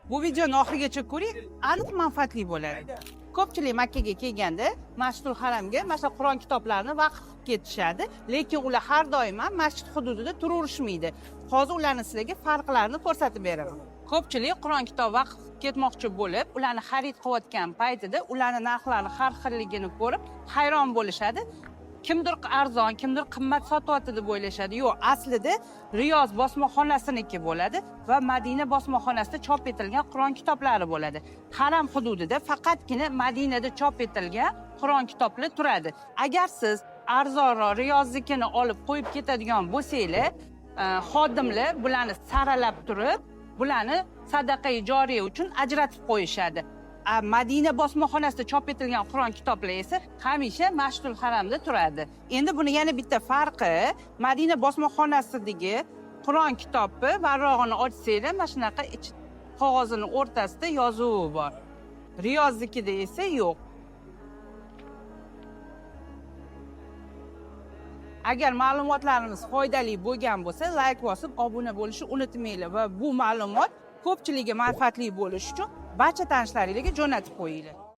Bu videoni oxirigacha ko'ring, aniq manfaatli bo'ladi. Ko'pchilik Makkaga kelganda Masjidul Haramga mana shu Qur'on kitoblarini vaqf qilib ketishadi, lekin ular har doim ham masjid hududida turaverishmaydi. Hozir ularni sizlarga farqlarini ko'rsatib beraman. Ko'pchilik Qur'on kitob vaqf qilib ketmoqchi bo'lib, ularni xarid qilayotgan paytida ularni narxlari har xilligini ko'rib hayron bo'lishadi. Kimdir arzon, kimdir qimmat sotyapti deb o'ylashadi. Yo'q, aslida Riyoz bosmaxonasiniki bo'ladi va Madina bosmaxonasida chop etilgan Qur'on kitoblari bo'ladi. Haram hududida faqatgina Madinada chop etilgan Qur'on kitoblar turadi. Agar siz arzonroq Riyoznikini olib qo'yib ketadigan bo'lsanglar, xodimlar bularni saralab turib, bularni sadaqai joriya uchun ajratib qo'yishadi. Madina bosmaxonasida chop etilgan Qur'on kitoblar esa hamisha Masjidul Haramda turadi. Endi buni yana bitta farqi, Madina bosmaxonasidagi Qur'on kitobi varrog'ini ochsanglar, mana shunaqa ich qog'ozini o'rtasida yozuvi bor. Riyoznikida esa yo'q. Agar ma'lumotlarimiz foydali bo'lgan bo'lsa, like bosib, obuna bo'lishni unutmanglar va bu ma'lumot ko'pchilikka manfaatli bo'lishi uchun barcha tanishlaringizga jo'natib qo'yinglar.